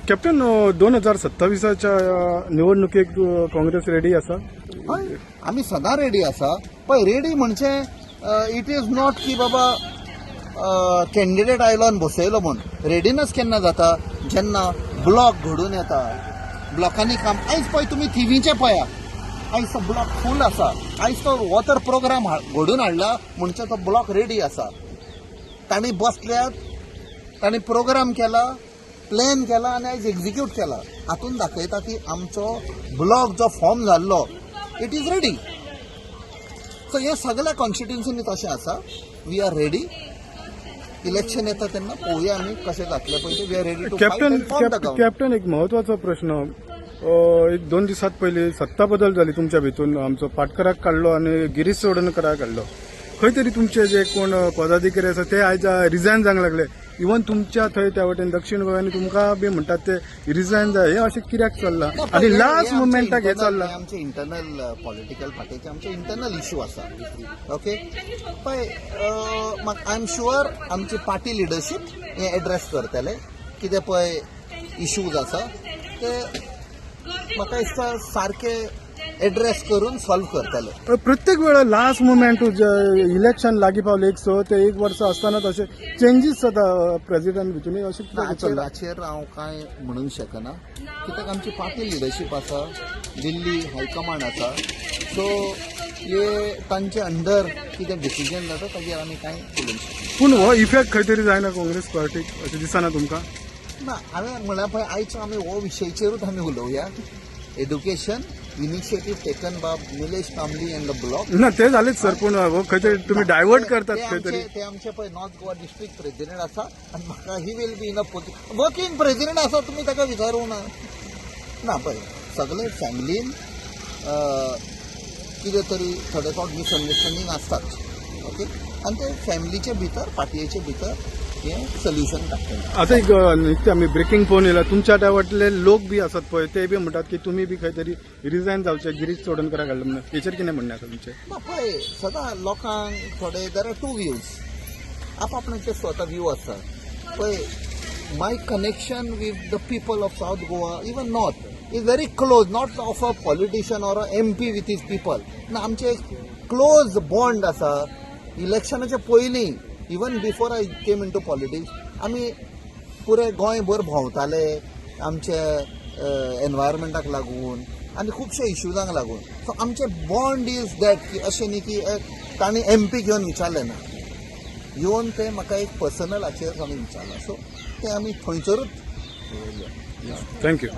Captain, 2027च्या निवडणुकेक Congress ready आसा? हय, आमी सदां रेडी आसा. पळय, रेडी म्हणजे it is not की बाबा कॅन्डिडेट आयलो आनी बसयलो म्हूण. रेडिनस केन्ना जाता? जेन्ना ब्लॉक घडून येता, ब्लॉकांनी काम. आयज पळय, तुमी थिवीचें पळया, आयज तो ब्लॉक फूल आसा. आयज तो हो तर प्रोग्राम घडून हाडला म्हणचे तो ब्लॉक रेडी आसा. तांणी बसल्यात, तांणी प्रोग्राम केला, प्लॅन केला आनी आयज एक्झिक्यूट केला. हातून दाखयता की आमचो ब्लॉक जो फॉर्म जाल्लो, it is ready. सो हे सगळ्या कॉन्स्टिट्युन्सीनी तशें आसा. We are ready. Election येता तेन्ना पळोवया आमी कशें जातलें पळय तें. We are ready to captain, form the government. Captain, एक महत्वाचो प्रश्न. एक 2 दिसात पयलीं सत्ता बदल जाली तुमच्या भितून. आमचो पाटकराक काडलो आनी गिरीश चोडणकराक काडलो. खंय तरी तुमचे जे कोण पदाधिकारी आसा ते आयज रिजायन जावंक लागले. इवन तुमच्या थंय त्या वटेन दक्षिण गोंयांनी तुमकां बी म्हणटात ते रिजायन जाय. हे अशें कित्याक चल्लां आनी लास्ट मुमेंटाक हे चल्लां? आमचे इंटरनल पॉलिटिकल पार्टीचे आमचे इंटरनल इशू आसा, ओके. पळय, I am sure आमची पार्टी लिडरशीप हे एड्रेस करतले. कितें पळय इशूज आसा ते म्हाका दिसता सारके एड्रेस करून सॉल्व करतले. प्रत्येक वेळा लास्ट मुमेंट इलेक्शन लागीं पावले, एक 6 ते 1 वर्स आसतना तशें चेंजीस जाता प्रेसिडेंट भितून. अशें कित्याक हाचेर चल्लां? हाचेर हांव कांय म्हणूंक शकना, कित्याक आमची पार्टी लिडरशीप आसा, दिल्ली हायकमांड आसा. सो हे तांचे अंडर कितें डिसिजन जाता ताजेर आमी कांय उलोवंक शकना. पूण हो इफेक्ट खंय तरी जायना काँग्रेस पार्टीक अशें दिसना तुमकां? ना, हांवें म्हळ्यार पळय, आयचो आमी हो विशयचेरूच आमी उलोवया, education initiative taken by Nilesh Kambli and the bloc. ना, ते जालेच सर, पूण हो खंय तरी तुमी डायवर्ट करतात खंय तरी. ते आमचे पळय नॉर्थ गोवा डिस्ट्रिक्ट प्रेसिडेंट आसा आनी म्हाका he will be in a working president आसा. तुमी ताका विचारूंक ना. ना, पळय, सगळे फॅमिलीन कितें तरी थोडे फावट मिसअंडरस्टँडींग आसताच, ओके. आनी ते फॅमिलीचे भितर, पार्टयेचे भितर हें सोल्युशन काडटले. आता एक निकते आमी ब्रेकिंग पळोवन येयला. तुमच्या त्या वाटले लोक बी आसात पळय, ते बी म्हणटात की तुमी बी खंय तरी रिजायन जावचे, गिरीश चोडणकराक हाडले म्हणून. हेचेर कितें म्हणणें आसा तुमचें? ना, पळय, सदां लोकांक थोडे there are two views, आपआपणाचे स्वता व्यू आसता. पळय, my connection with the people of South Goa, even North, is very close, not of a politician or a MP with his people. ना, आमचे एक क्लोज बॉन्ड आसा. इलेक्शनाच्या पयलीं, even before I came into politics, आमी पुरे गोंयभर भोंवताले आमचे एनवायरमेंटाक लागून आनी खुबशे इश्यूजांक लागून. सो आमचे बॉन्ड is that की अशें न्ही की तांणी एमपी घेवन विचारलें ना. येवन ते म्हाका एक पर्सनल हाचेर तांणी विचारलां. सो ते आमी थंयसरूच thank you.